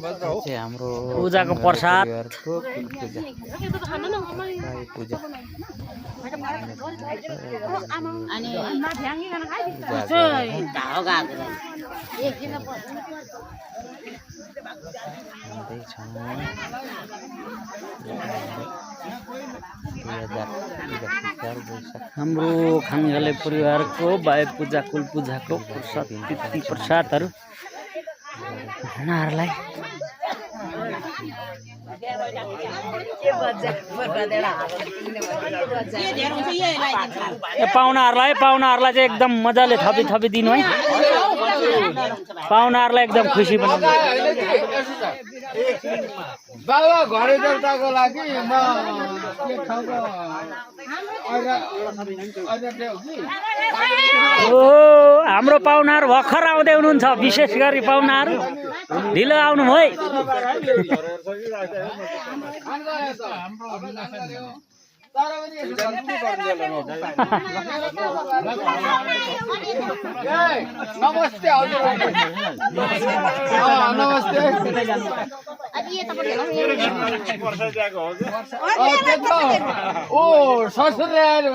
चाहिँ हाम्रो पूजाको प्रसाद पूजा हाम्रो खाङ्गाले परिवारको भाइ पूजा कुल पूजाको प्रसाद तिथि प्रसादहरू उहाँहरूलाई पाहुनाहरूलाई चाहिँ एकदम मजाले थपी थपी दिनु है पाहुनाहरूलाई एकदम खुसी बनाउनु बाबा घरे देउताको लागि म के ठाउँको ओ हाम्रो पाहुनाहरू भर्खर आउँदै हुनुहुन्छ विशेष गरी पाहुनाहरू ढिलो आउनु भयो नमस्ते हजुर नमस्ते ओ ससुरले आएर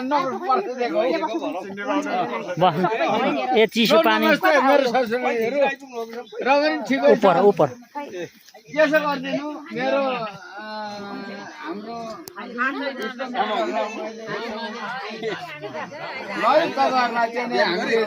पर्छ दिएको ए चिसो पानी मेरो ससुरहरू र पनि ठिकै छ उपर यसो गरिदिनु मेरो हाम्रो है तपाईँहरूलाई चाहिँ नि हामीले